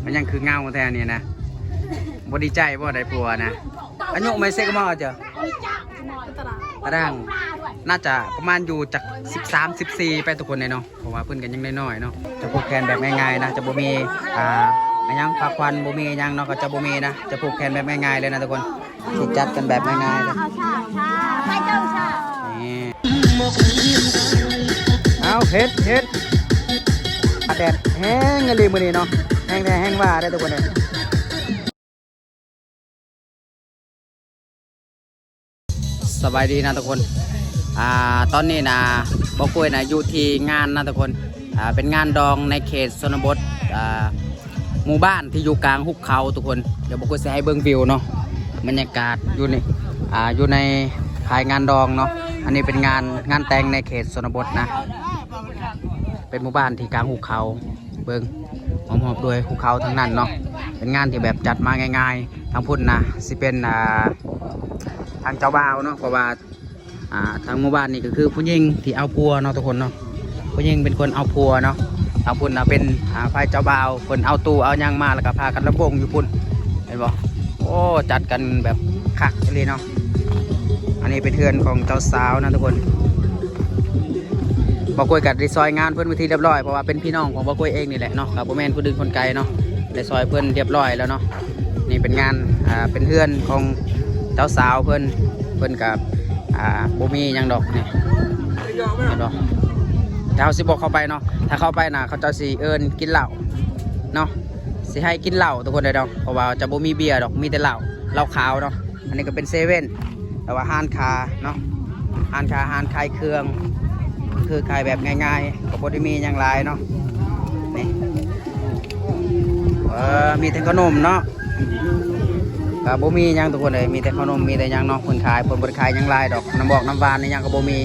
ມັນຍັງຄືເງົາແທ້ນີ້ນະ. ບໍ່ດີໃຈບໍ່ໄດ້ຜົວນະ? ອາຍຸໄມເຊັກມາເຈົ້າ? ຕາດາງ ໜ້າຈະປະມານຢູ່ຈັກສິບສາມ ສິບສີ່ໄປທຸກຄົນເດ້ເນາະ. ເພາະວ່າເພິ່ນກໍຍັງນ້ອຍໆເນາະ. ຈະຜູກແຂນແບບງ່າຍໆນະ, ຈະບໍ່ມີ ອ່າ ອີ່ຫຍັງ ຜ້າຂວັນ ບໍ່ມີອີ່ຫຍັງເນາະ, ກໍຈະບໍ່ມີນະ. ຈະຜູກແຂນແບບງ່າຍໆເລີຍນະທຸກຄົນ. ຊິຈັດກັນແບບງ່າຍໆເລີຍ. ນີ້ ເອົາ ເຮັດ ເຮັດ ອາກາດແດດແຮງອີ່ຫຼີມື້ນີ້ເນາະ, ແຮງແທ້ແຮງວ່າເດ້ທຸກຄົນເດ້. ສະບາຍດີນະທຸກຄົນ. ອ່າ ຕອນນີ້ນະ ບ່າວກ້ວຍນະ ຢູ່ທີ່ງານນະທຸກຄົນ. ອ່າ ເປັນງານດອງໃນເຂດຊົນນະບົດ ອ່າ ໝູ່ບ້ານທີ່ຢູ່ກາງຫຸບເຂົາທຸກຄົນ. ດຽວບ່າວກ້ວຍຊິໃຫ້ເບິ່ງວິວເນາະ, ບັນຍາກາດຢູ່ນີ້ ອ່າ ຢູ່ໃນພາຍງານດອງເນາະ. ອັນນີ້ເປັນງານ ງານແຕ່ງໃນເຂດຊົນນະບົດນະ, ເປັນໝູ່ບ້ານທີ່ກາງຫຸບເຂົາ. ເບິ່ງ ອ້ອມຮອບດ້ວຍພູເຂົາທັງນັ້ນເນາະ. ເປັນງານທີ່ແບບຈັດມາງ່າຍໆ. ທາງພຸ້ນນະ ຊິເປັນ ອ່າ ທາງເຈົ້າບ່າວເນາະ, ເພາະວ່າ ອ່າ ທາງໝູ່ບ້ານນີ້ກໍຄືຜູ້ຍິງທີ່ເອົາຜົວເນາະທຸກຄົນເນາະ. ຜູ້ຍິງເປັນຄົນເອົາຜົວເນາະ. ທາງພຸ້ນນະເປັນ ອ່າ ຝ່າຍເຈົ້າບ່າວ, ເພິ່ນເອົາຕູ້ເອົາຫຍັງມາ ແລ້ວກໍພາກັນລຳວົງຢູ່ພຸ້ນ, ເຫັນບໍ່? ໂອ້ ຈັດກັນແບບຄັກອີ່ຫຼີເນາະ. ອັນນີ້ເປັນເຮືອນຂອງເຈົ້າສາວນະທຸກຄົນ. ບ່າວກ້ວຍກໍໄດ້ຊ່ອຍງານເພິ່ນເປັນທີ່ຮຽບຮ້ອຍ, ເພາະວ່າເປັນພີ່ນ້ອງຂອງບ່າວກ້ວຍເອງນີ້ແຫຼະເນາະ, ກໍບໍ່ແມ່ນຄົນອື່ນຄົນໄກເນາະ. ໄດ້ຊ່ອຍເພິ່ນຮຽບຮ້ອຍແລ້ວເນາະ. ນີ້ເປັນງານ ອ່າ ເປັນເຮືອນຂອງເຈົ້າສາວເພິ່ນ, ເພິ່ນກໍ ອ່າ ບໍ່ມີຫຍັງດອກນີ້ ເຫັນບໍ່? ແຕ່ເຮົາຊິບໍ່ເຂົ້າໄປເນາະ, ຖ້າເຂົ້າໄປນະ ເຂົາເຈົ້າຊິເອີ້ນກິນເຫຼົ້າເນາະ, ຊິໃຫ້ກິນເຫຼົ້າທຸກຄົນເດີດອກ, ເພາະວ່າຈະບໍ່ມີເບຍດອກ, ມີແຕ່ເຫຼົ້າ ເຫຼົ້າຂາວເນາະ. ອັນນີ້ກໍເປັນເຊເວັ່ນ ແຕ່ວ່າຮ້ານຄ້າເນາະ, ຮ້ານຄ້າ ຮ້ານຂາຍເຄື່ອງ ຄືຂາຍແບບງ່າຍໆ, ກໍບໍ່ໄດ້ມີຫຍັງຫຼາຍເນາະ. ນີ້ ເອີ ມີແຕ່ຂະໜົມເນາະ, ກໍບໍ່ມີຫຍັງທຸກຄົນເອີຍ, ມີແຕ່ຂະໜົມ ມີແຕ່ຫຍັງເນາະ. ເພິ່ນຂາຍ ເພິ່ນບໍ່ໄດ້ຂາຍຫຍັງຫຼາຍດອກ, ນ້ຳບອກນ້ຳຫວານອີ່ຫຍັງກໍບໍ່ມີ.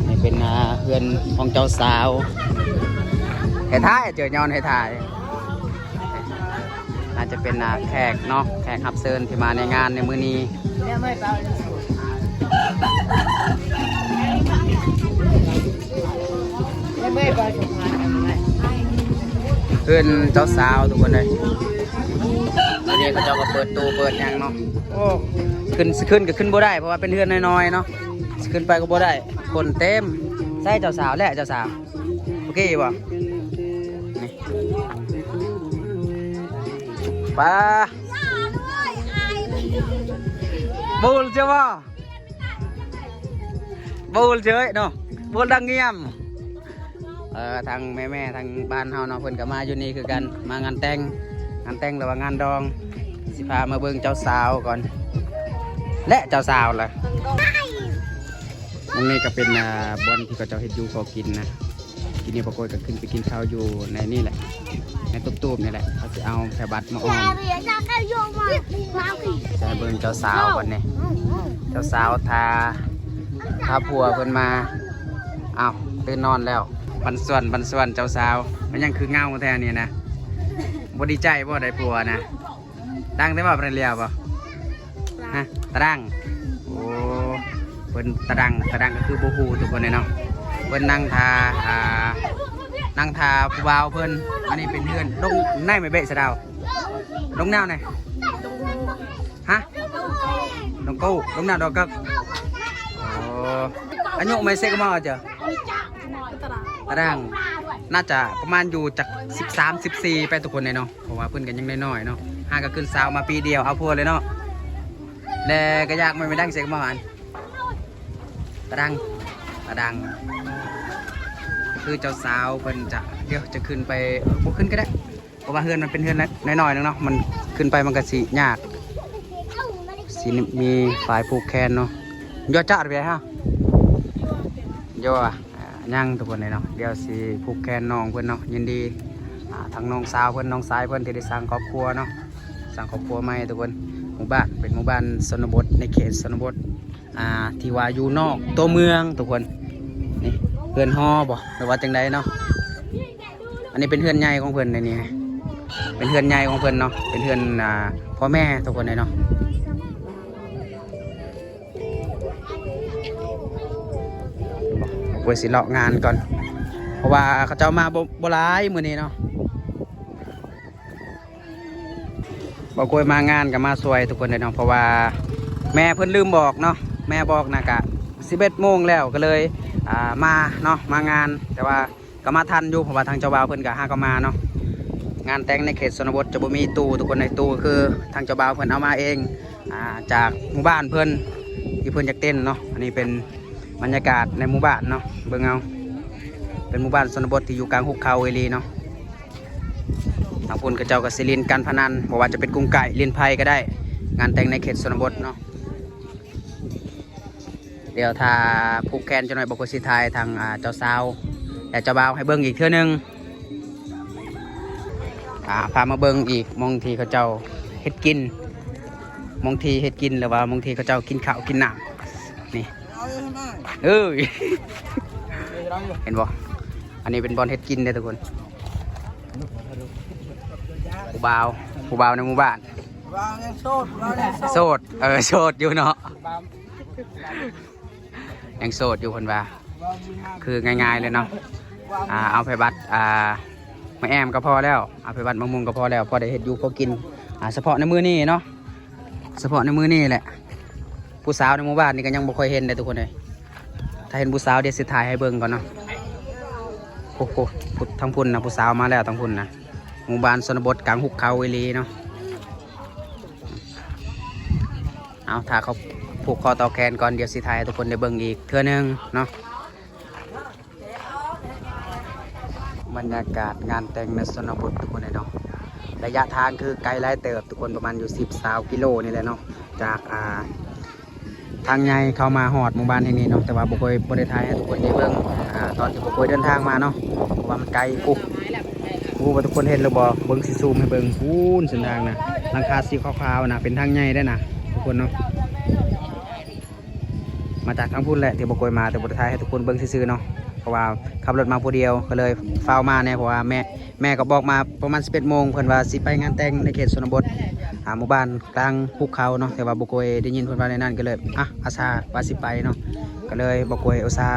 ນີ້ເປັນ ອ່າ ເຮືອນຂອງເຈົ້າສາວ. ເຮັດຖ່າຍ ເຈີຍ້ອນເຮັດຖ່າຍ. ໜ້າຈະເປັນ ອ່າ ແຂກເນາະ, ແຂກຮັບເຊີນທີ່ມາໃນງານໃນມື້ນີ້. ເຮືອນເຈົ້າສາວທຸກຄົນເອີຍ. ອັນນີ້ເຂົາເຈົ້າກໍເປີດຕູ້ເປີດຫຍັງເນາະ. ໂອ້ ຂຶ້ນ ຊິຂຶ້ນກໍຂຶ້ນບໍ່ໄດ້ ເພາະວ່າເປັນເຮືອນນ້ອຍໆເນາະ, ຊິຂຶ້ນໄປກໍບໍ່ໄດ້ ຄົນເຕັມ. ໃສ່ເຈົ້າສາວແຫຼະ ເຈົ້າສາວ. ໂອເຄບໍ່? ນີ້ ໄປ ບູລເຈົ້າບໍ່? ບູລເຈີເນາະ, ບູລດັງງຽມ. ເອີ ທາງແມ່ໆ ທາງບ້ານເຮົາເນາະ, ເພິ່ນກໍມາຢູ່ນີ້ຄືກັນ, ມາງານແຕ່ງ ງານແຕ່ງ ຫຼືວ່າງານດອງ. ຊິພາມາເບິ່ງເຈົ້າສາວກ່ອນ ແລະ ເຈົ້າສາວລະ. ໝ່ອງນີ້ກໍເປັນ ອ່າ ບ່ອນທີ່ເຂົາເຈົ້າເຮັດຢູ່ເຮັດກິນນະ. ກິນນີ້ ບ່າວໂກຍກໍຂຶ້ນໄປກິນເຂົ້າຢູ່ໃນນີ້ແຫຼະ, ໃນຕູບໆນີ້ແຫຼະ. ເຂົາຊິເອົາແຜ່ບັດມາອ້ອມ. ຈະໃຫ້ເບິ່ງເຈົ້າສາວບັດນີ້, ເຈົ້າສາວຖ້າ ຖ້າຜົວເພິ່ນມາ. ອ້າວ ຕື່ນນອນແລ້ວ. ປັນສ່ວນ ປັນສ່ວນເຈົ້າສາວ. ມັນຍັງຄືເງົາແທ້ນີ້ນະ. ບໍ່ດີໃຈບໍ່ໄດ້ຜົວນະ? ດັງແຕ່ວ່າປະເດລຽວບໍ່? ຮະ? ຕະດັງ. ໂອ້ ເພິ່ນຕະດັງ ຕະດັງກໍຄືບໍ່ຮູ້ທຸກຄົນເດ້ເນາະ. ເພິ່ນນັ່ງຖ້າ ອ່າ ນັ່ງຖ້າຜູ້ບ່າວເພິ່ນ. ອັນນີ້ເປັນເຮືອນ ດົງ ໃນແມ່ເບະສະດາວ ດົງນາວໃນ. ຮະ? ດົງກູ ດົງນາວ ດົງກັກ. ໂອ້ ອາຍຸໄມເຊັກມາເຈົ້າ? ຕະດັງ ໜ້າຈະປະມານຢູ່ຈັກສິບສາມ ສິບສີ່ໄປທຸກຄົນເດ້ເນາະ. ເພາະວ່າເພິ່ນກໍຍັງນ້ອຍໆເນາະ, ຫາກໍຂຶ້ນສາວມາປີດຽວເອົາຜົວເລີຍເນາະ. ແລະກໍຢາກແມ່ນໄປດັງເຊັກມາຫັ້ນ ຕະດັງ ຕະດັງ. ຄືເຈົ້າສາວເພິ່ນຈະ ດຽວຈະຂຶ້ນໄປ ເອີ ບໍ່ຂຶ້ນກໍໄດ້ ເພາະວ່າເຮືອນມັນເປັນເຮືອນນ້ອຍໆໜຶ່ງເນາະ, ມັນຂຶ້ນໄປມັນກໍຊິຍາກ ຊິມີຝາຍຜູກແຂນເນາະ. ຢໍຈາດໄປຫາ ຢໍ ອ່າ ຍັງທຸກຄົນເດ້ເນາະ. ດຽວຊິຜູກແຂນນ້ອງເພິ່ນເນາະ. ຍິນດີ ອ່າ ທັງນ້ອງສາວເພິ່ນ ນ້ອງຊາຍເພິ່ນທີ່ໄດ້ສ້າງຄອບຄົວເນາະ, ສ້າງຄອບຄົວໃໝ່ທຸກຄົນ. ໝູ່ບ້ານ ເປັນໝູ່ບ້ານຊົນນະບົດ ໃນເຂດຊົນນະບົດ ອ່າ ທີ່ວ່າຢູ່ນອກຕົວເມືອງທຸກຄົນ. ນີ້ເຮືອນຫໍບໍ່ ຫຼືວ່າຈັ່ງໃດເນາະ. ອັນນີ້ເປັນເຮືອນໃຫຍ່ຂອງເພິ່ນໃນນີ້ ເປັນເຮືອນໃຫຍ່ຂອງເພິ່ນເນາະ, ເປັນເຮືອນ ອ່າ ພໍ່ແມ່ທຸກຄົນເດ້ເນາະ. ເຮົາຊິເລາະງານກ່ອນ ເພາະວ່າເຂົາເຈົ້າມາບໍ່ ບໍ່ຫຼາຍມື້ນີ້ເນາະ. ບໍ່ໂກຍມາງານກໍມາຊ່ວຍທຸກຄົນເດ້ເນາະ ເພາະວ່າແມ່ເພິ່ນລືມບອກເນາະ ແມ່ບອກນະກະສິບເອັດໂມງແລ້ວ ກໍເລີຍ ອ່າ ມາເນາະ ມາງານ ແຕ່ວ່າ ກໍມາທັນຢູ່ ເພາະວ່າທາງເຈົ້າບ່າວເພິ່ນກໍຫາກໍມາເນາະ. ງານແຕ່ງໃນເຂດຊົນນະບົດຈະບໍ່ມີຕູ້ທຸກຄົນ ໃນຕູ້ຄືທາງເຈົ້າບ່າວເພິ່ນເອົາມາເອງ ອ່າ ຈາກໝູ່ບ້ານເພິ່ນ ທີ່ເພິ່ນຢາກເຕັ້ນເນາະ. ອັນນີ້ເປັນບັນຍາກາດໃນໝູ່ບ້ານເນາະ ເບິ່ງເອົາ ເປັນໝູ່ບ້ານຊົນນະບົດທີ່ຢູ່ກາງຫຸບເຂົາອີ່ຫຼີເນາະ. ທາງພຸ້ນເຂົາເຈົ້າກໍຊິຫຼິ້ນການພະນັນ ບໍ່ວ່າຈະເປັນກຸງໄກ່ ຫຼິ້ນໄພ້ກໍໄດ້ ງານແຕ່ງໃນເຂດຊົນນະບົດເນາະ. ດຽວຖ້າຜູກແຂນຈັກໜ້ອຍ ບໍ່ກໍຊິຖ່າຍທາງ ອ່າ ເຈົ້າສາວ ແລະ ເຈົ້າບ່າວໃຫ້ເບິ່ງອີກເທື່ອໜຶ່ງ ອ່າ ພາມາເບິ່ງອີກ ໝ່ອງທີ່ເຂົາເຈົ້າເຮັດກິນ ໝ່ອງທີ່ເຮັດກິນ ຫຼືວ່າໝ່ອງທີ່ເຂົາເຈົ້າກິນເຂົ້າກິນນ້ຳ ນີ້ ເອີຍ ເຫັນບໍ່? ອັນນີ້ເປັນບ່ອນເຮັດກິນເດ້ທຸກຄົນ. ຜູ້ບ່າວ ຜູ້ບ່າວໃນໝູ່ບ້ານ ໂສດ ເອີ ໂສດຢູ່ເນາະ ຍັງໂສດຢູ່ເພິ່ນວ່າ ຄືງ່າຍໆເລີຍເນາະ ອ່າ ເອົາໃຜບັດ ອ່າ ມາແອ້ມກໍພໍແລ້ວ ເອົາໃຜບັດມາມຸງກໍພໍແລ້ວ ພໍໄດ້ເຮັດຢູ່ພໍກິນ ອ່າ ສະເພາະໃນມື້ນີ້ເນາະ ສະເພາະໃນມື້ນີ້ແຫຼະ. ຜູ້ສາວໃນໝູ່ບ້ານນີ້ກໍຍັງບໍ່ຄ່ອຍເຫັນເດ້ທຸກຄົນເອີຍ. ຖ້າເຫັນຜູ້ສາວ ດຽວຊິຖ່າຍໃຫ້ເບິ່ງກ່ອນເນາະ. ໂອ້ໂຫ ທາງພຸ້ນນະ ຜູ້ສາວມາແລ້ວ ທາງພຸ້ນນະ ໝູ່ບ້ານຊົນນະບົດກາງຫຸບເຂົາອີ່ຫຼີເນາະ. ເອົາ ຖ້າເຂົາຜູກຄໍຕໍ່ແຂນກ່ອນ ດຽວຊິຖ່າຍໃຫ້ທຸກຄົນໄດ້ເບິ່ງອີກເທື່ອໜຶ່ງເນາະ. ບັນຍາກາດງານແຕ່ງໃນຊົນນະບົດທຸກຄົນເອີຍເນາະ. ໄລຍະທາງຄືໄກຫຼາຍເຕີບທຸກຄົນ ປະມານຢູ່ສິບ ຊາວກິໂລນີ້ແຫຼະເນາະ ຈາກ ອ່າ ທາງໃຫຍ່ເຂົ້າມາຮອດໝູ່ບ້ານແຫ່ງນີ້ເນາະ. ແຕ່ວ່າບໍ່ຄ່ອຍ ບໍ່ໄດ້ຖ່າຍໃຫ້ທຸກຄົນໄດ້ເບິ່ງ ອ່າ ຕອນທີ່ບໍ່ຄ່ອຍເດີນທາງມາເນາະ ເພາະວ່າມັນໄກ. ໂອ້ ບໍ່ຮູ້ວ່າທຸກຄົນເຫັນຫຼືບໍ່ ເບິ່ງຊິຊູມໃຫ້ເບິ່ງ ພຸ້ນເສັ້ນທາງນະ ຫຼັງຄາສີຂາວໆນະ ເປັນທາງໃຫຍ່ເດ້ນະທຸກຄົນເນາະ. ມາຈາກທາງພຸ້ນແຫຼະ ທີ່ບໍ່ໂກຍມາ ແຕ່ບໍ່ໄດ້ຖ່າຍໃຫ້ທຸກຄົນເບິ່ງຊື່ໆເນາະ ເພາະວ່າຂັບລົດມາຜູ້ດຽວ ກໍເລີຍຟ້າວມາແດ່ ເພາະວ່າແມ່ ແມ່ກໍບອກມາປະມານສິບເອັດໂມງ ເພິ່ນວ່າຊິໄປງານແຕ່ງໃນເຂດຊົນນະບົດ ອ່າ ໝູ່ບ້ານກາງຫຸບເຂົາເນາະ. ແຕ່ວ່າບໍ່ໂກຍໄດ້ຍິນເພິ່ນເວົ້າແນວນັ້ນ ກໍເລີຍ ອະ ອາສາວ່າຊິໄປເນາະ ກໍເລີຍບໍ່ໂກຍອຸດສ່າ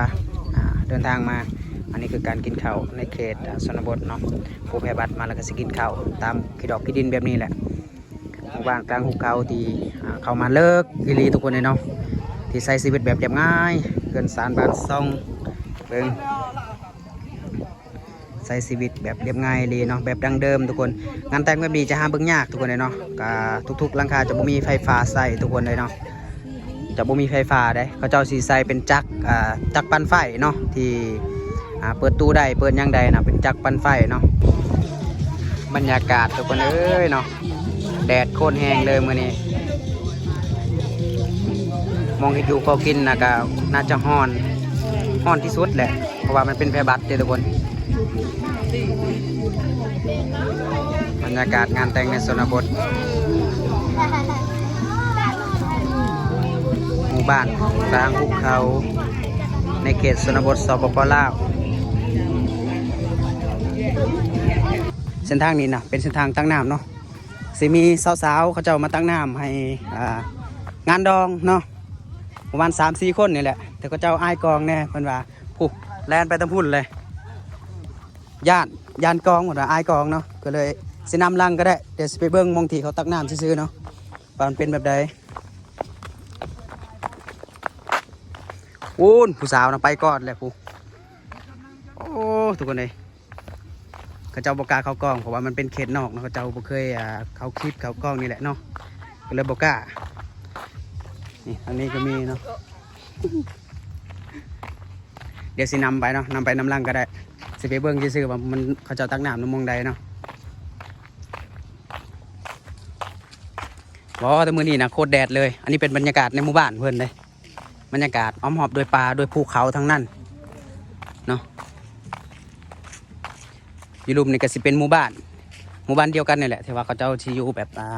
ອ່າ ເດີນທາງມາ. ອັນນີ້ຄືການກິນເຂົ້າໃນເຂດ ອ່າ ຊົນນະບົດເນາະ ຜູ້ໃຜບັດມາແລ້ວກໍຊິກິນເຂົ້າຕາມຂີ້ດອກຂີ້ດິນແບບນີ້ແຫຼະ. ໝູ່ບ້ານກາງຫຸບເຂົາທີ່ ອ່າ ເຂົ້າມາເລິກອີ່ຫຼີທຸກຄົນເອີຍເນາະ ທີ່ໃຊ້ຊີວິດແບບລຽບງ່າຍ ເຮືອນຊານບ້ານຊ່ອງ ເບິ່ງ ໃຊ້ຊີວິດແບບລຽບງ່າຍອີ່ຫຼີເນາະ ແບບດັ້ງເດີມທຸກຄົນ. ງານແຕ່ງແບບນີ້ຈະຫາເບິ່ງຍາກທຸກຄົນເອີຍເນາະ. ກໍທຸກໆຫຼັງຄາຈະບໍ່ມີໄຟຟ້າໃຊ້ທຸກຄົນເອີຍເນາະ ຈະບໍ່ມີໄຟຟ້າເດ້ ເຂົາເຈົ້າຊິໃສ່ເປັນຈັກ ອ່າ ຈັກປັ່ນໄຟເນາະ ທີ່ ອ່າ ເປີດຕູ້ໄດ້ ເປີດຫຍັງໄດ້ນະ ເປັນຈັກປັ່ນໄຟເນາະ. ບັນຍາກາດທຸກຄົນເອີຍເນາະ ແດດໂຄດແຮງເລີຍມື້ນີ້. ໝ່ອງເຮັດຢູ່ເຂົ້າກິນນະ ກະໜ້າຈະຮ້ອນ ຮ້ອນທີ່ສຸດແຫຼະ ເພາະວ່າມັນເປັນໄພບັດເດ້ທຸກຄົນ. ບັນຍາກາດງານແຕ່ງໃນຊົນນະບົດ ໝູ່ບ້ານກາງຫຸບເຂົາ ໃນເຂດຊົນນະບົດ ສປປ ລາວ. ເສັ້ນທາງນີ້ນະ ເປັນເສັ້ນທາງຕັກນ້ຳເນາະ ຊິມີສາວໆ ເຂົາເຈົ້າມາຕັກນ້ຳໃຫ້ ອ່າ ງານດອງເນາະ ປະມານສາມສີ່ຄົນນີ້ແຫຼະ ແຕ່ເຂົາເຈົ້າອາຍກ້ອງແດ່ ເພິ່ນວ່າ ຜູ້ ແລ່ນໄປທາງພຸ້ນເລີຍ ຢ້ານ ຢ້ານກ້ອງ ເພິ່ນວ່າອາຍກ້ອງເນາະ ກໍເລີຍຊິນຳຫຼັງກໍໄດ້. ດຽວຊິໄປເບິ່ງໝ່ອງທີ່ເຂົາຕັກນ້ຳຊື່ໆເນາະ ວ່າມັນເປັນແບບໃດ. ໂອ້ ຜູ້ສາວນະໄປກ່ອນແຫຼະຜູ້. ໂອ້ ທຸກຄົນເອີຍ ເຂົາເຈົ້າບໍ່ກ້າເຂົ້າກ້ອງ ເພາະວ່າມັນເປັນເຂດນອກເນາະ ເຂົາເຈົ້າບໍ່ເຄີຍ ອ່າ ເຂົ້າຄລິບເຂົ້າກ້ອງນີ້ແຫຼະເນາະ ກໍເລີຍບໍ່ກ້າ. ນີ້ ທາງນີ້ກໍມີເນາະ ດຽວຊິນຳໄປເນາະ ນຳໄປນຳຫຼັງກໍໄດ້ ຊິໄປເບິ່ງຊື່ໆວ່າມັນ ເຂົາເຈົ້າຕັກນ້ຳນຳໝ່ອງໃດເນາະ. ບໍ່ ແຕ່ມື້ນີ້ນະໂຄດແດດເລີຍ. ອັນນີ້ເປັນບັນຍາກາດໃນໝູ່ບ້ານເພິ່ນເດ້ ບັນຍາກາດອ້ອມຮອບດ້ວຍປ່າ ດ້ວຍພູເຂົາທັງນັ້ນເນາະ. ຢູ່ລຸ່ມນີ້ກໍຊິເປັນໝູ່ບ້ານ ໝູ່ບ້ານດຽວກັນນີ້ແຫຼະ ແຕ່ວ່າເຂົາເຈົ້າຊິຢູ່ແບບ ອ່າ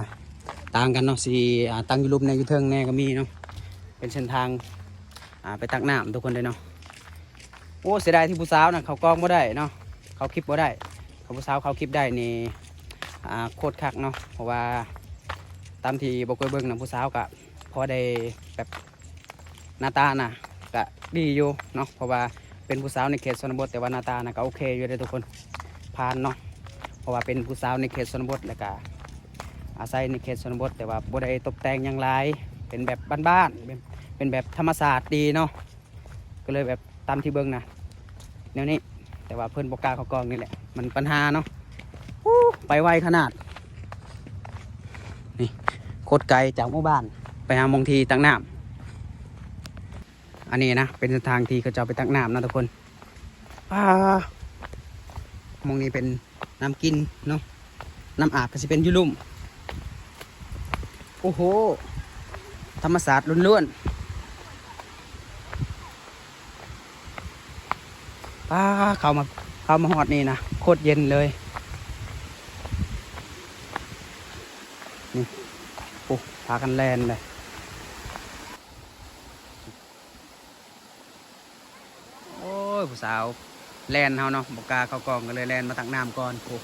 ຕ່າງກັນເນາະ ຊິ ອ່າ ຕັ້ງຢູ່ລຸ່ມແດ່ ຢູ່ເທິງແດ່ກໍມີເນາະ. ເປັນເສັ້ນທາງ ອ່າ ໄປຕັກນ້ຳທຸກຄົນເດ້ເນາະ. ໂອ້ ເສຍດາຍທີ່ຜູ້ສາວນະເຂົ້າກ້ອງບໍ່ໄດ້ເນາະ ເຂົ້າຄລິບບໍ່ໄດ້. ຖ້າຜູ້ສາວເຂົ້າຄລິບໄດ້ນີ້ ອ່າ ໂຄດຄັກເນາະ ເພາະວ່າຕາມທີ່ບໍ່ເຄີຍເບິ່ງນະ ຜູ້ສາວກະພໍໄດ້ແບບ ໜ້າຕານະກະດີຢູ່ເນາະ ເພາະວ່າເປັນຜູ້ສາວໃນເຂດຊົນນະບົດ ແຕ່ວ່າໜ້າຕານະກະໂອເຄຢູ່ເດ້ທຸກຄົນ ຜ່ານເນາະ ເພາະວ່າເປັນຜູ້ສາວໃນເຂດຊົນນະບົດ ແລ້ວກະ ອາໄສໃນເຂດຊົນນະບົດ ແຕ່ວ່າບໍ່ໄດ້ຕົບແຕ່ງຫຍັງຫຼາຍ ເປັນແບບບ້ານໆ ເປັນ ເປັນແບບທຳມະຊາດດີເນາະ ກໍເລີຍແບບຕາມທີ່ເບິ່ງນະ ແນວນີ້. ແຕ່ວ່າເພິ່ນບໍ່ກ້າເຂົ້າກ້ອງນີ້ແຫຼະ ມັນປັນຫາເນາະ. ໂອ້ ໄປໄວຂະໜາດ ນີ້ ໂຄດໄກຈາກໝູ່ບ້ານໄປຫາໝ່ອງທີ່ຕັກນ້ຳ. ອັນນີ້ນະ ເປັນເສັ້ນທາງທີ່ເຂົາເຈົ້າໄປຕັກນ້ຳນະທຸກຄົນ. ອ່າ ໝ່ອງນີ້ເປັນນ້ຳກິນເນາະ ນ້ຳອາບກໍຊິເປັນຢູ່ລຸ່ມ. ໂອ້ໂຫ ທຳມະຊາດລ້ວນໆ. ປ້າ ເຂົ້າມາ ເຂົ້າມາຮອດນີ້ນະ ໂຄດເຢັນເລີຍ ນີ້. ໂອ້ ພາກັນແລ່ນເລີຍ. ໂອ້ຍ ຜູ້ສາວແລ່ນເຮົາເນາະ ບໍ່ກ້າເຂົ້າກ້ອງ ກໍເລີຍແລ່ນມາຕັກນ້ຳກ່ອນ. ໂອ້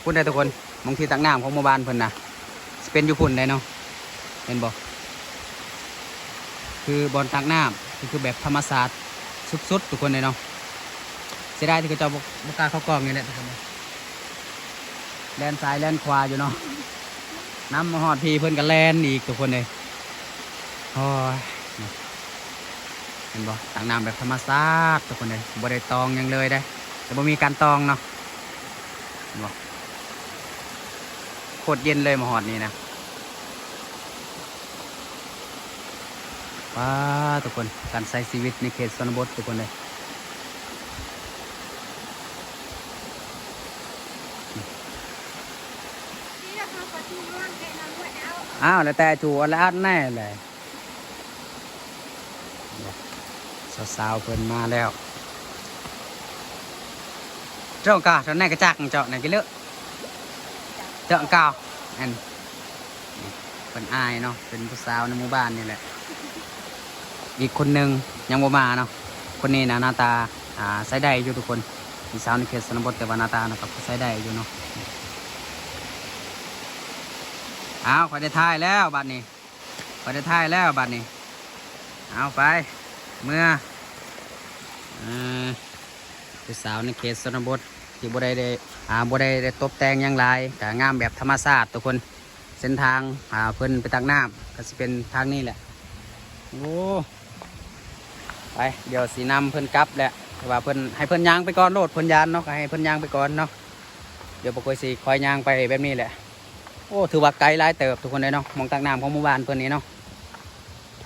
ພຸ້ນເດ້ທຸກຄົນ ໝ່ອງທີ່ຕັກນ້ຳຂອງໝູ່ບ້ານເພິ່ນນະ ຊິເປັນຢູ່ພຸ້ນເດ້ເນາະ ເຫັນບໍ່? ຄືບ່ອນຕັກນ້ຳ ຄື ຄືແບບທຳມະຊາດສຸດໆ ທຸກຄົນເດ້ເນາະ. ເສຍດາຍທີ່ເຂົາເຈົ້າບໍ່ ບໍ່ກ້າເຂົ້າກ້ອງນີ້ແຫຼະທຸກຄົນເດ້. ແລ່ນຊ້າຍແລ່ນຂວາຢູ່ເນາະ ນຳມາຮອດພີ້ເພິ່ນກໍແລ່ນອີກທຸກຄົນເອີຍ. ໂອ້ຍ ເຫັນບໍ່ ຕັກນ້ຳແບບທຳມະຊາດທຸກຄົນເອີຍ ບໍ່ໄດ້ຕອງຫຍັງເລີຍເດ້ ແຕ່ບໍ່ມີການຕອງເນາະ ເຫັນບໍ່? ໂຄດເຢັນເລີຍມາຮອດນີ້ນະ. ວ້າ ທຸກຄົນ ການໃຊ້ຊີວິດໃນເຂດຊົນນະບົດທຸກຄົນເອີຍ. ອ້າວ ແລ້ວແຕ່ຈູ່ອັນລະອັນແນ່ແຫຼະ. ສາວໆ ເພິ່ນມາແລ້ວ. ເຈົ້າກະ ເຈົ້າແນ່ກະຈັກ ເຈົ້າແນ່ກິເລີ ເຈົ້າກະ ອັນ ເພິ່ນອາຍເນາະ ເປັນຜູ້ສາວໃນໝູ່ບ້ານນີ້ແຫຼະ. ອີກຄົນໜຶ່ງຍັງບໍ່ມາເນາະ ຄົນນີ້ນະ ໜ້າຕາ ອ່າ ໃຊ້ໄດ້ຢູ່ທຸກຄົນ ເປັນສາວໃນເຂດຊົນນະບົດ ແຕ່ວ່າໜ້າຕານະກໍພໍໃຊ້ໄດ້ຢູ່ເນາະ. ອ້າວ ຂ້ອຍໄດ້ຖ່າຍແລ້ວບາດນີ້ ຂ້ອຍໄດ້ຖ່າຍແລ້ວບາດນີ້. ເອົາໄປ ເມືອ ເອີ ຜູ້ສາວໃນເຂດຊົນນະບົດ ທີ່ບໍ່ໄດ້ ໄດ້ ອ່າ ບໍ່ໄດ້ ໄດ້ຕົບແຕ່ງຫຍັງຫຼາຍ ກະງາມແບບທຳມະຊາດທຸກຄົນ. ເສັ້ນທາງ ອ່າ ເພິ່ນໄປຕັກນ້ຳ ກໍຊິເປັນທາງນີ້ແຫຼະ. ໂອ້ ໄປ ດຽວຊິນຳເພິ່ນກັບແຫຼະ ແຕ່ວ່າເພິ່ນ ໃຫ້ເພິ່ນຍ່າງໄປກ່ອນໂລດ ເພິ່ນຢ້ານເນາະ ກໍໃຫ້ເພິ່ນຍ່າງໄປກ່ອນເນາະ. ດຽວບໍ່ກວຍຊິຄ່ອຍຍ່າງໄປແບບນີ້ແຫຼະ. ໂອ້ ຖືວ່າໄກຫຼາຍເຕີບທຸກຄົນເດ້ເນາະ ໝ່ອງຕັກນ້ຳຂອງໝູ່ບ້ານເພິ່ນນີ້ເນາະ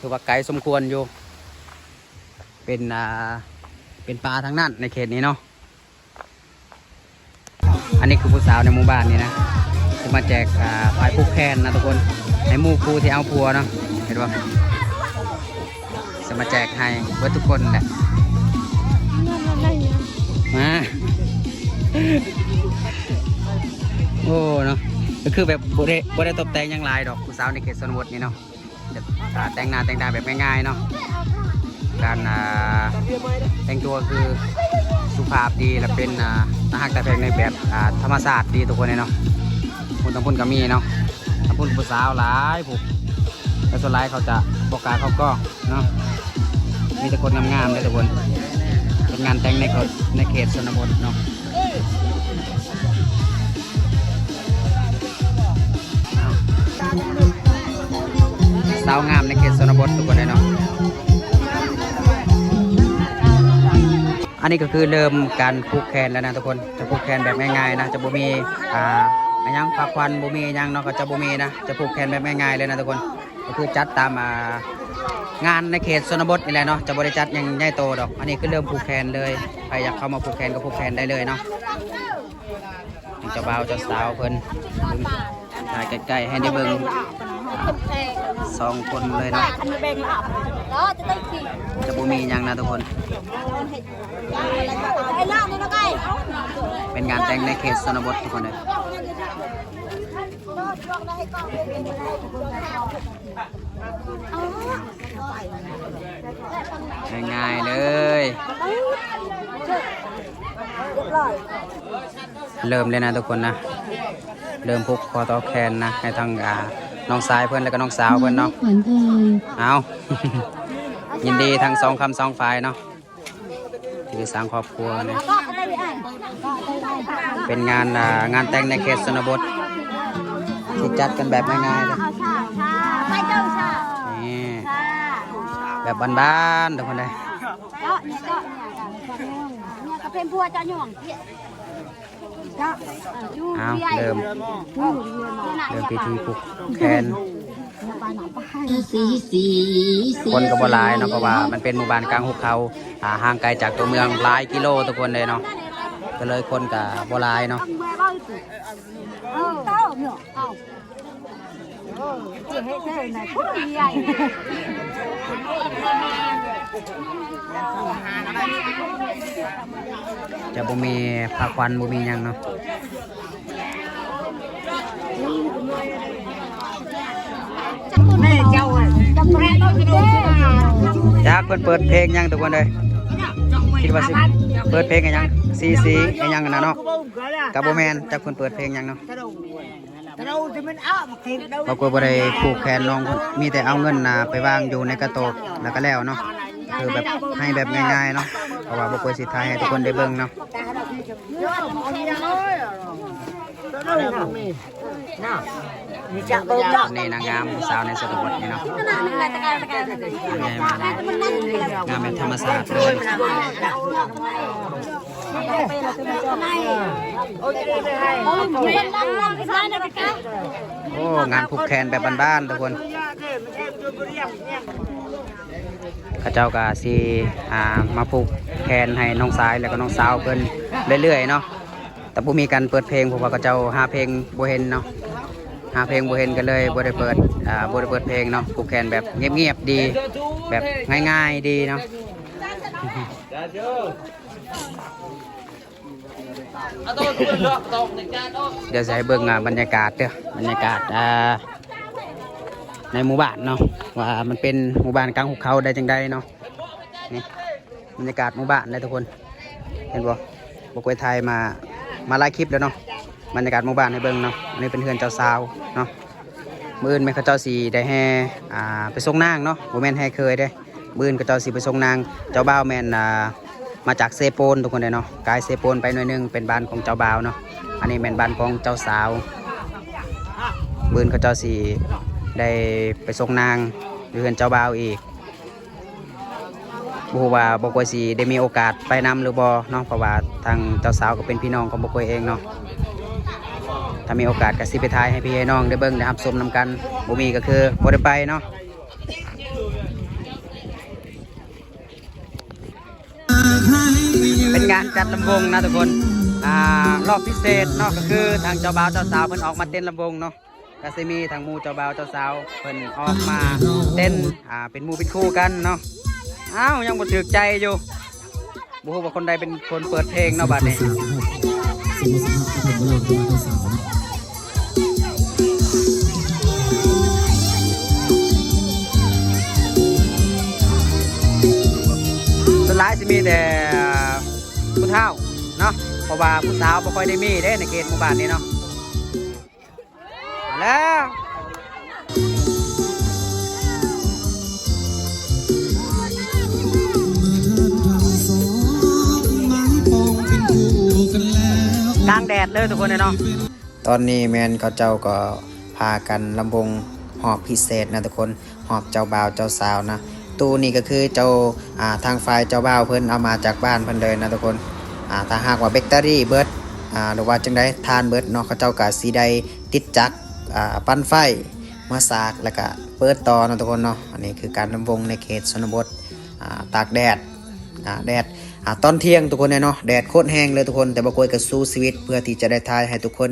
ຖືວ່າໄກສົມຄວນຢູ່ ເປັນ ອ່າ ເປັນປ່າທັງນັ້ນໃນເຂດນີ້ເນາະ. ອັນນີ້ຄືຜູ້ສາວໃນໝູ່ບ້ານນີ້ນະ ຊິມາແຈກ ອ່າ ຝ້າຍຜູກແຂນນະທຸກຄົນ ໃຫ້ໝູ່ຄູ່ທີ່ເອົາຜົວເນາະ ເຫັນບໍ່? ຊິມາແຈກໃຫ້ເບິດທຸກຄົນແຫຼະ ມາ. ໂອ້ ເນາະ ກໍຄືແບບບໍ່ໄດ້ ບໍ່ໄດ້ຕົບແຕ່ງຫຍັງຫຼາຍດອກ ຜູ້ສາວໃນເຂດຊົນນະບົດນີ້ເນາະ. ອ່າ ແຕ່ງໜ້າແຕ່ງຕາແບບງ່າຍໆເນາະ ການ ອ່າ ແຕ່ງຕົວຄືສຸພາບດີ ແລະເປັນ ອ່າ ຕາຮັກຕາແພງໃນແບບ ອ່າ ທຳມະຊາດດີທຸກຄົນເນາະ. ພຸ້ນ ທາງພຸ້ນກໍມີເນາະ ທາງພຸ້ນຜູ້ສາວຫຼາຍພຸ້ນ ແຕ່ສ່ວນຫຼາຍເຂົາຈະບໍ່ກ້າເຂົ້າກ້ອງເນາະ ມີແຕ່ຄົນງາມໆເດ້ທຸກຄົນ. ເປັນງານແຕ່ງໃນ ໃນເຂດຊົນນະບົດເນາະ. ສາວງາມໃນເຂດຊົນນະບົດທຸກຄົນເດ້ເນາະ. ອັນນີ້ກໍຄືເລີ່ມການຜູກແຂນແລ້ວນະທຸກຄົນ ຈະຜູກແຂນແບບງ່າຍໆນະ ຈະບໍ່ມີ ອ່າ ອີ່ຫຍັງ ຜ້າຂວັນ ບໍ່ມີອີ່ຫຍັງເນາະ ກໍຈະບໍ່ມີນະ ຈະຜູກແຂນແບບງ່າຍໆເລີຍນະທຸກຄົນ. ກໍຄືຈັດຕາມ ອ່າ ງານໃນເຂດຊົນນະບົດນີ້ແຫຼະເນາະ ຈະບໍ່ໄດ້ຈັດຫຍັງໃຫຍ່ໂຕດອກ. ອັນນີ້ຄືເລີ່ມຜູກແຂນເລີຍ ໃຜຢາກເຂົ້າມາຜູກແຂນກໍຜູກແຂນໄດ້ເລີຍເນາະ. ເຈົ້າບ່າວເຈົ້າສາວເພິ່ນ ຖ່າຍໃກ້ໆໃຫ້ໄດ້ເບິ່ງ ອ່າ ສອງຄົນເລີຍເນາະ ຈະບໍ່ມີຫຍັງນະທຸກຄົນ. ເປັນງານແຕ່ງໃນເຂດຊົນນະບົດທຸກຄົນເດີ. ງ່າຍໆເລີຍ ເລີ່ມເລີຍນະທຸກຄົນນະ ເລີ່ມຜູກຂໍ້ຕໍ່ແຂນນະ ໃຫ້ທັງ ອ່າ ນ້ອງຊາຍເພິ່ນ ແລ້ວກໍນ້ອງສາວເພິ່ນເນາະ. ເອົາ ຍິນດີທັງສອງຄຳສອງຝ່າຍເນາະ ທີ່ໄດ້ສ້າງຄອບຄົວນະ. ເປັນງານ ອ່າ ງານແຕ່ງໃນເຂດຊົນນະບົດ. ຊິຈັດກັນແບບງ່າຍໆເດີ ເອົາຊາ ຊາ ໄປເຈົ້າຊາ ນີ້ ຊາ ແບບບ້ານໆ ທຸກຄົນເດີ ເຈາະເນຍ ເຈາະເນຍ ເນຍກະເປັນຜົວເຈົ້າຍ່ອງ ເນຍ ເອົາ ເລີ່ມ ເລີ່ມພິທີຜູກແຂນ ຄົນກໍບໍ່ຫຼາຍເນາະ ເພາະວ່າມັນເປັນໝູ່ບ້ານກາງຫຸບເຂົາ ອ່າ ຫ່າງໄກຈາກຕົວເມືອງຫຼາຍກິໂລ ທຸກຄົນເລີຍເນາະ ກໍເລີຍຄົນກໍບໍ່ຫຼາຍເນາະ. ຈະບໍ່ມີພາຂວັນ ບໍ່ມີຫຍັງເນາະ. ຈັກເພິ່ນເປີດເພງຫຍັງ ທຸກຄົນເອີຍ ຄິດວ່າຊິເປີດເພງອີ່ຫຍັງ ຊີຊີອີ່ຫຍັງຫັ້ນນະເນາະ ກໍບໍ່ແມ່ນ ຈັກເພິ່ນເປີດເພງຫຍັງເນາະ. ບໍ່ກົວບໍ່ໄດ້ຜູກແຂນນ້ອງເພິ່ນ ມີແຕ່ເອົາເງິນນະໄປວາງຢູ່ໃນກະໂຕກ ແລ້ວກໍແລ້ວເນາະ ຄືແບບໃຫ້ແບບງ່າຍໆເນາະ ເພາະວ່າບໍ່ກົວຊິຖ່າຍໃຫ້ທຸກຄົນໄດ້ເບິ່ງເນາະ. ນີ້ນາງງາມຜູ້ສາວໃນຊົນນະບົດນີ້ເນາະ ງາມແບບທຳມະຊາດເລີຍ. ໂອ້ ງານຜູກແຂນແບບບ້ານໆ ທຸກຄົນ ເຂົາເຈົ້າກໍຊິ ອ່າ ມາຜູກແຂນໃຫ້ນ້ອງຊາຍ ແລ້ວກໍນ້ອງສາວເພິ່ນເລື້ອຍໆເນາະ ແຕ່ບໍ່ມີການເປີດເພງ ເພາະວ່າເຂົາເຈົ້າຫາເພງບໍ່ເຫັນເນາະ ຫາເພງບໍ່ເຫັນ ກໍເລີຍບໍ່ໄດ້ເປີດ ອ່າ ບໍ່ໄດ້ເປີດເພງເນາະ. ຜູກແຂນແບບງຽບໆດີ ແບບງ່າຍໆດີເນາະ. ດຽວຊິໃຫ້ເບິ່ງ ອ່າ ບັນຍາກາດເດີ ບັນຍາກາດ ອ່າ ໃນໝູ່ບ້ານເນາະ ວ່າມັນເປັນໝູ່ບ້ານກາງຫຸບເຂົາໄດ້ຈັ່ງໃດເນາະ. ນີ້ບັນຍາກາດໝູ່ບ້ານເດີທຸກຄົນ ເຫັນບໍ່ ບໍ່ກົວຖ່າຍມາ ມາຫຼາຍຄລິບແລ້ວເນາະ. ບັນຍາກາດໝູ່ບ້ານໃຫ້ເບິ່ງເນາະ ອັນນີ້ເປັນເຮືອນເຈົ້າສາວເນາະ. ມື້ອື່ນແມ່ນເຂົາເຈົ້າຊິໄດ້ແຫ່ ອ່າ ໄປສົ່ງນາງເນາະ ບໍ່ແມ່ນແຫ່ເຂີຍເດ້. ມື້ອື່ນເຂົາເຈົ້າຊິໄປສົ່ງນາງ ເຈົ້າບ່າວແມ່ນ ອ່າ ມາຈາກເຊໂປນ ທຸກຄົນເດີເນາະ ກາຍເຊໂປນໄປໜ້ອຍໜຶ່ງ ເປັນບ້ານຂອງເຈົ້າບ່າວເນາະ. ອັນນີ້ແມ່ນບ້ານຂອງເຈົ້າສາວ ມື້ອື່ນເຂົາເຈົ້າຊິໄດ້ໄປສົ່ງນາງຢູ່ເຮືອນເຈົ້າບ່າວອີກ. ບໍ່ຮູ້ວ່າບໍ່ກົວຊິໄດ້ມີໂອກາດໄປນຳຫຼືບໍ່ເນາະ ເພາະວ່າທາງເຈົ້າສາວກໍເປັນພີ່ນ້ອງຂອງບໍ່ກົວເອງເນາະ. ຖ້າມີໂອກາດກໍຊິໄປຖ່າຍໃຫ້ພີ່ໃຫ້ນ້ອງໄດ້ເບິ່ງໄດ້ຮັບຊົມນຳກັນ ບໍ່ມີກໍຄືບໍ່ໄດ້ໄປເນາະ. ເປັນງານຈັດລຳວົງນະທຸກຄົນ ອ່າ ລອບພິເສດເນາະ ກໍຄືທາງເຈົ້າບ່າວເຈົ້າສາວເພິ່ນອອກມາເຕັ້ນລຳວົງເນາະ. ກໍຊິມີທັງໝູ່ເຈົ້າບ່າວເຈົ້າສາວເພິ່ນອອກມາເຕັ້ນ ອ່າ ເປັນໝູ່ເປັນຄູ່ກັນເນາະ. ອ້າວ ຍັງບໍ່ຖືກໃຈຢູ່ ບໍ່ຮູ້ວ່າຄົນໃດເປັນຄົນເປີດເພງເນາະບາດນີ້. ສ່ວນຫຼາຍຊິມີແຕ່ຜູ້ເຖົ້າເນາະ ເພາະວ່າຜູ້ສາວບໍ່ຄ່ອຍໄດ້ມີເດ້ໃນເຂດໝູ່ບ້ານນີ້ເນາະ. ມາແລ້ວ ກາງແດດເລີຍທຸກຄົນເອີຍເນາະ. ຕອນນີ້ແມ່ນເຂົາເຈົ້າກໍພາກັນລຳວົງຮອບພິເສດນະທຸກຄົນ. ຮອບເຈົ້າບ່າວເຈົ້າສາວນະ. ຕູ້ນີ້ກໍຄືເຈົ້າ ອ່າ ທາງຝ່າຍເຈົ້າບ່າວເພິ່ນເອົາມາຈາກບ້ານເພິ່ນເລີຍນະທຸກຄົນ. ອ່າ ຖ້າຫາກວ່າແບັດເຕີຣີເບິດ ອ່າ ຫຼືວ່າຈັ່ງໃດ ຖ່ານເບິດເນາະ ເຂົາເຈົ້າກໍຊິໄດ້ຕິດຈັກ ອ່າ ປັ່ນໄຟມາສາກ ແລ້ວກໍເປີດຕໍ່ເນາະທຸກຄົນເນາະ. ອັນນີ້ຄືການລຳວົງໃນເຂດຊົນນະບົດ ອ່າ ຕາກແດດ ອ່າ ແດດ ອ່າ ຕອນທ່ຽງທຸກຄົນເອີຍເນາະ. ແດດໂຄດແຮງເລີຍທຸກຄົນ ແຕ່ບໍ່ກົວກໍສູ້ຊີວິດເພື່ອທີ່ຈະໄດ້ຖ່າຍໃຫ້ທຸກຄົນ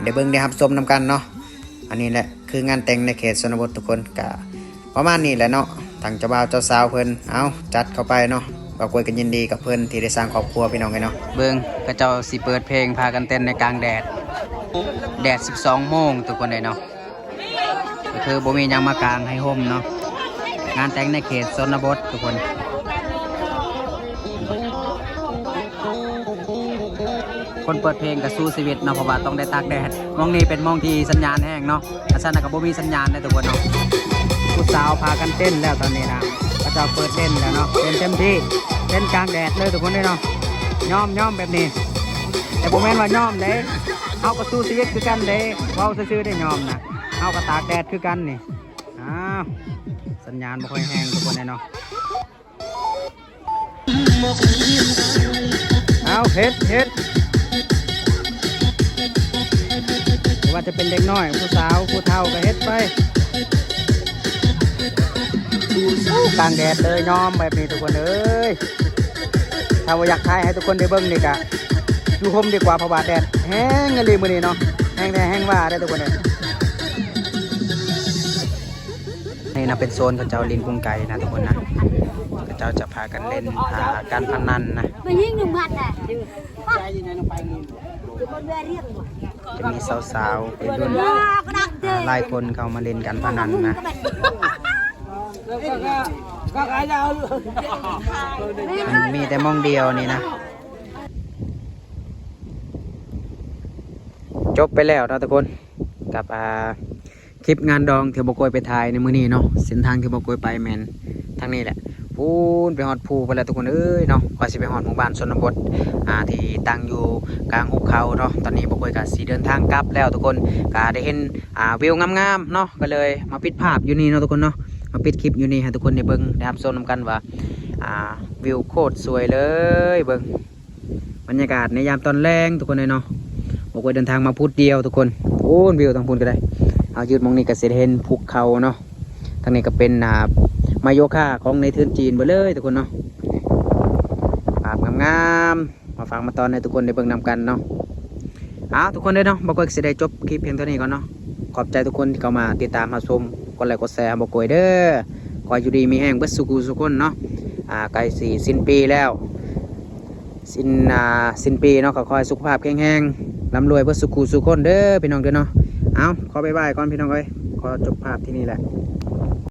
ໄດ້ເບິ່ງໄດ້ຮັບຊົມນຳກັນເນາະ. ອັນນີ້ແຫຼະຄືງານແຕ່ງໃນເຂດຊົນນະບົດທຸກຄົນ ກະປະມານນີ້ແຫຼະເນາະ. ທັງເຈົ້າບ່າວເຈົ້າສາວເພິ່ນ ເອົາ ຈັດເຂົ້າໄປເນາະ. ບ່າວກວຍກໍຍິນດີກັບເພິ່ນທີ່ໄດ້ສ້າງຄອບຄົວ ພີ່ນ້ອງເອີຍເນາະ. ເບິ່ງ ເຂົາເຈົ້າຊິເປີດເພງພາກັນເຕັ້ນໃນກາງແດດ ແດດສິບສອງໂມງທຸກຄົນເອີຍເນາະ. ກໍຄືບໍ່ມີຫຍັງມາກາງໃຫ້ຮົ່ມເນາະ. ງານແຕ່ງໃນເຂດຊົນນະບົດທຸກຄົນ. ຄົນເປີດເພງກໍສູ້ຊີວິດເນາະ ເພາະວ່າຕ້ອງໄດ້ຕາກແດດ. ໝ່ອງນີ້ເປັນໝ່ອງທີ່ສັນຍານແຮງເນາະ ຄັນຊັ້ນນະກໍບໍ່ມີສັນຍານເດ້ທຸກຄົນເນາະ. ຜູ້ສາວພາກັນເຕັ້ນແລ້ວຕອນນີ້ນະ ເຂົາເຈົ້າເປີດເຕັ້ນແລ້ວເນາະ ເຕັ້ນເຕັມທີ່ ເຕັ້ນກາງແດດເລີຍທຸກຄົນເດ້ເນາະ. ຍອມ ຍອມແບບນີ້ ແຕ່ບໍ່ແມ່ນວ່າຍອມເດ້ ເຮົາກໍສູ້ຊີວິດຄືກັນເດ້ ເວົ້າຊື່ໆເດ້ຍອມນະ ເຮົາກໍຕາກແດດຄືກັນນີ້. ອ້າວ ສັນຍານບໍ່ຄ່ອຍແຮງທຸກຄົນເດ້ເນາະ. ເອົາ ເຮັດ ເຮັດ ບໍ່ວ່າຈະເປັນເດັກນ້ອຍ ຜູ້ສາວ ຜູ້ເຖົ້າ ກໍເຮັດໄປ. ໂອ້ ກາງແດດເລີຍ ຍອມແບບນີ້ທຸກຄົນເອີຍ. ຖ້າບໍ່ຢາກຖ່າຍໃຫ້ທຸກຄົນໄດ້ເບິ່ງນີ້ກະ ຢູ່ຮົ່ມດີກວ່າ ເພາະວ່າແດດແຮງອີ່ຫຼີມື້ນີ້ເນາະ ແຮງແທ້ແຮງວ່າເດ້ທຸກຄົນເອີຍ. ນີ້ນະເປັນໂຊນເຂົາເຈົ້າຫຼິ້ນກຸງໄກ່ນະທຸກຄົນນະ ເຂົາເຈົ້າຈະພາກັນຫຼິ້ນ ອ່າ ການພະນັນນະ ໄປຍິງໜຶ່ງພັນນະ ຈະມີສາວໆ ໄວລຸ້ນ ອ່າ ຫຼາຍຄົນເຂົ້າມາຫຼິ້ນການພະນັນນະ. ມັນມີແຕ່ໝ່ອງດຽວນີ້ນະ. ຈົບໄປແລ້ວເນາະທຸກຄົນ ກັບ ອ່າ ຄລິບງານດອງທີ່ບໍ່ໂກຍໄປຖ່າຍໃນມື້ນີ້ເນາະ. ເສັ້ນທາງທີ່ບໍ່ໂກຍໄປແມ່ນທາງນີ້ແຫຼະ ພຸ້ນໄປຮອດພູພຸ້ນແຫຼະທຸກຄົນເອີຍເນາະ. ກວ່າຊິໄປຮອດໝູ່ບ້ານຊົນນະບົດ ອ່າ ທີ່ຕັ້ງຢູ່ກາງຫຸບເຂົາເນາະ. ຕອນນີ້ບໍ່ໂກຍກໍຊິເດີນທາງກັບແລ້ວທຸກຄົນ ກໍໄດ້ເຫັນ ອ່າ ວິວງາມໆເນາະ ກໍເລີຍມາປິດພາບຢູ່ນີ້ເນາະທຸກຄົນເນາະ ມາປິດຄລິບຢູ່ນີ້ໃຫ້ທຸກຄົນໄດ້ເບິ່ງໄດ້ຮັບຊົມນຳກັນວ່າ ອ່າ ວິວໂຄດສວຍເລີຍ ເບິ່ງ ບັນຍາກາດໃນຍາມຕອນແລງທຸກຄົນເອີຍເນາະ. ບໍ່ໂກຍເດີນທາງມາພຸດດຽວທຸກຄົນ ພຸ້ນວິວທາງພຸ້ນກໍໄດ້. ເຮົາຢືນໝ່ອງນີ້ກໍຊິໄດ້ເຫັນພູເຂົາເນາະ. ທາງນີ້ກໍເປັນ ອ່າ ໄມ້ໂຍຄາຂອງໃນທຶນຈີນເບິດເລີຍທຸກຄົນເນາະ. ພາບງາມໆ ມາຝາກມາຕ້ອນໃຫ້ທຸກຄົນໄດ້ເບິ່ງນຳກັນເນາະ. ເອົາ ທຸກຄົນເດີເນາະ ບໍ່ໂກຍກໍຊິໄດ້ຈົບຄລິບພຽງເທົ່ານີ້ກ່ອນເນາະ. ຂອບໃຈທຸກຄົນທີ່ເຂົ້າມາຕິດຕາມຮັບຊົມ ກົດໄລກົດແຊໃຫ້ບໍ່ໂກຍເດີ. ຂໍຢູ່ດີມີແຮງເບິດສູ່ຄູ່ສູ່ຄົນເນາະ. ອ່າ ໃກ້ຊິສິ້ນປີແລ້ວ ສິ້ນ ອ່າ ສິ້ນປີເນາະ ກໍຂໍໃຫ້ສຸຂະພາບແຂງແຮງ ລ່ຳລວຍເບິດສູ່ຄູ່ສູ່ຄົນເດີພີ່ນ້ອງເດີເນາະ. ເອົາ ຂໍບາຍບາຍກ່ອນພີ່ນ້ອງເອີຍ ຂໍຈົບພາບທີ່ນີ້ແຫຼະ.